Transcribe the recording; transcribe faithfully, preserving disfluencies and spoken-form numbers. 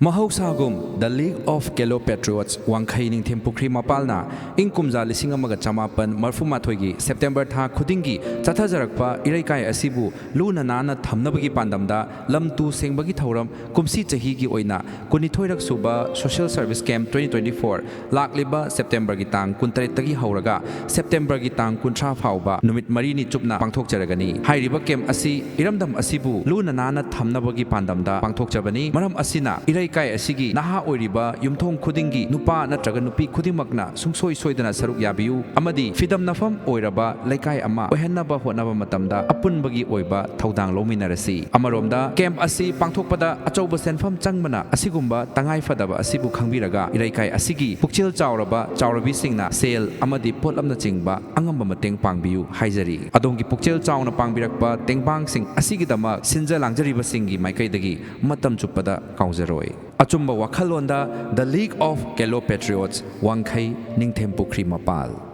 ꯃꯍꯧꯁꯥꯒꯨꯝ, The League of Kelo Patriots ꯋꯥꯡꯈꯩ ꯅꯤꯡꯊꯦꯝ ꯄꯨꯈ꯭ꯔꯤ ꯃꯄꯥꯜꯅ ꯏꯪ ꯀꯨꯝꯖꯥ ꯂꯤꯁꯤꯡ ꯑꯃꯒ ꯆꯃꯥꯄꯟ ꯃꯔꯐꯨ ꯃꯥꯊꯣꯏꯒꯤ ꯁꯦꯞꯇꯦꯝꯕꯔ ꯊꯥ ꯈꯨꯗꯤꯡꯒꯤ ꯆꯠꯊꯖꯔꯛꯄ ꯏꯔꯩꯀꯥꯏ ꯑꯁꯤꯕꯨ ꯂꯨꯅ ꯅꯥꯟꯅ ꯊꯝꯅꯕꯒꯤ ꯄꯥꯟꯗꯝꯗ ꯂꯝ ꯇꯨ ꯁꯦꯡꯕꯒꯤ ꯊꯧꯔꯝ ꯀꯨꯝꯁꯤ ꯆꯍꯤꯒꯤ ꯑꯣꯏꯅ ꯀꯨꯟꯅꯤꯊꯣꯏꯔꯛ ꯁꯨꯕ Social Service Camp twenty twenty-four ꯂꯥꯛꯂꯤꯕ ꯁꯦꯞꯇꯦꯝꯕꯔꯒꯤ ꯇꯥꯡ ꯀꯨꯟꯇꯔꯦꯠꯇꯒꯤ ꯍꯧꯔꯒ ꯁꯦꯞꯇꯦꯝꯕꯔꯒꯤ ꯇꯥꯡ ꯀꯨꯟꯊ꯭ꯔꯥ ꯐꯥꯎꯕ ꯅꯨꯃꯤꯠ ꯃꯔꯤꯅꯤ ꯆꯨꯞꯅ ꯄꯥꯡꯊꯣꯛꯆꯔꯒꯅꯤ꯫ ꯍꯥꯏꯔꯤꯕ ꯀꯦꯝꯞ ꯑꯁꯤ ꯏꯔꯝꯗꯝ ꯑꯁꯤꯕꯨ ꯂꯨꯅ ꯅꯥꯟꯅ ꯊꯝꯅꯕꯒꯤ ꯄꯥꯟꯗꯝꯗ ꯄꯥꯡꯊꯣꯛꯆꯕꯅꯤ꯫ ꯃꯔꯝ ꯑꯁꯤꯅ ꯏꯔꯩꯀꯥꯏ ꯑꯁꯤꯒꯤ ꯅꯍꯥ ꯑꯣꯏꯔꯤꯕ ꯌꯨꯝꯊꯣꯡ ꯈꯨꯗꯤꯡꯒꯤ ꯅꯨꯄꯥ ꯅꯠꯇ꯭ꯔꯒ ꯅꯨꯄꯤ ꯈꯨꯗꯤꯡꯃꯛꯅ ꯁꯨꯡꯁꯣꯏ ꯁꯣꯏꯗꯅ ꯁꯔꯨꯛ ꯌꯥꯕꯤꯌꯨ ꯑꯃꯗꯤ ꯐꯤꯗꯝꯅꯐꯝ ꯑꯣꯏꯔꯕ ꯂꯩꯀꯥꯏ ꯑꯃ ꯑꯣꯏꯍꯟꯅꯕ ꯍꯣꯠꯅꯕ ꯃꯇꯝꯗ ꯑꯄꯨꯟꯕꯒꯤ ꯑꯣꯏꯕ ꯊꯧꯗꯥꯡ ꯂꯧꯃꯤꯟꯅꯔꯁꯤ꯫ ꯑꯃꯔꯣꯝꯗ, ꯀꯦꯝꯞ ꯑꯁꯤ ꯄꯥꯡꯊꯣꯛꯄꯗ ꯑꯆꯧꯕ ꯁꯦꯟꯐꯝ ꯆꯪꯕꯅ ꯑꯁꯤꯒꯨꯝꯕ ꯇꯉꯥꯏꯐꯗꯕ ꯑꯁꯤꯕꯨ ꯈꯪꯕꯤꯔꯒ ꯏꯔꯩꯀꯥꯏ ꯑꯁꯤꯒꯤ ꯄꯨꯛꯆꯦꯜ ꯆꯥꯎꯔꯕ ꯆꯥꯎꯔꯕꯤꯁꯤꯡꯅ ꯁꯦꯜ ꯑꯃꯗꯤ ꯄꯣꯠꯂꯝꯅꯆꯤꯡꯕ ꯑꯉꯝꯕ ꯃꯇꯦꯡ ꯄꯥꯡꯕꯤꯌꯨ ꯍꯥꯏꯖꯔꯤ꯫ ꯑꯗꯣꯝꯒꯤ ꯄꯨꯛꯆꯦꯜ ꯆꯥꯎꯅ ꯄꯥꯡꯕꯤꯔꯛꯄ ꯇꯦꯡꯕꯥꯡꯁꯤꯡ ꯑꯁꯤꯒꯤꯗꯃꯛ ꯁꯤꯟꯖ ꯂꯥꯡꯖꯔꯤꯕꯁꯤꯡꯒꯤ ꯃꯥꯏꯀꯩꯗꯒꯤ ꯃꯇꯝ ꯆꯨꯞꯄꯗ ꯀꯥꯎꯖꯔꯣꯏ꯫ ꯑꯆꯨꯝꯕ ꯋꯥꯈꯜꯂꯣꯟꯗ The League of Kelo Patriots ꯋꯥꯡꯈꯩ ꯅꯤꯡꯊꯦꯝ ꯄꯨꯈ꯭ꯔꯤ ꯃꯄꯥꯜ꯫